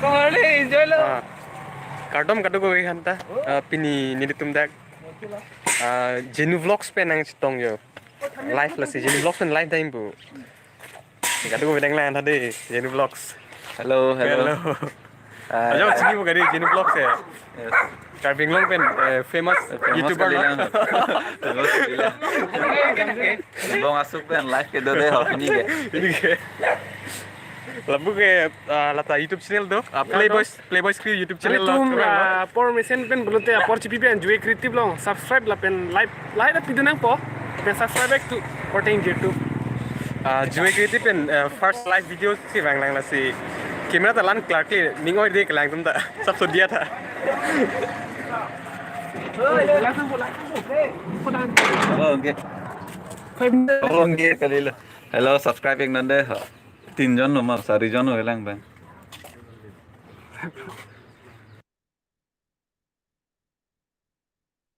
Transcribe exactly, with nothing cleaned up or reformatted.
Enjoy lo. Ah. Kardom kadokave aphanta. Ah, pini nelitum dak, ah, Jenu Vlogs pen nangchetong jo. Live lasi Jenu Vlogs pen live time pu. Kadokave dang lang tadi Jenu Vlogs. Hello, hello. Hello. Hai. Ajo chinipo kali Jenu Vlogs ya. Yes. Karbi Anglong pen, eh, famous, eh, famous YouTuber kali lo. Lang. Famous kali lang. Bong asuk pen live kedo de ho pini ke. Pini ke. Lapu ke, ah, lata YouTube channel do. Ah, ya, Playboy, do. Playboy Script YouTube channel lo. Nelitum, kurang lo. Ah, apor mesen pen pulote apor chipi pen Jue Creative along subscribe lapen like, like dak pidun nangpo. Pen subscribe back to Korte Ingjir tu. Ah, Jue Creative pen, eh, first live video si vang lang lasi. Camera ta lan clear clear. Ning oi de kelang atum ta. Sab so diya tha. Hello, okay. Hello, okay, kali lo. Hello, subscribe ik non de ho. Tin jon lo ma, sari jon lo lang bang.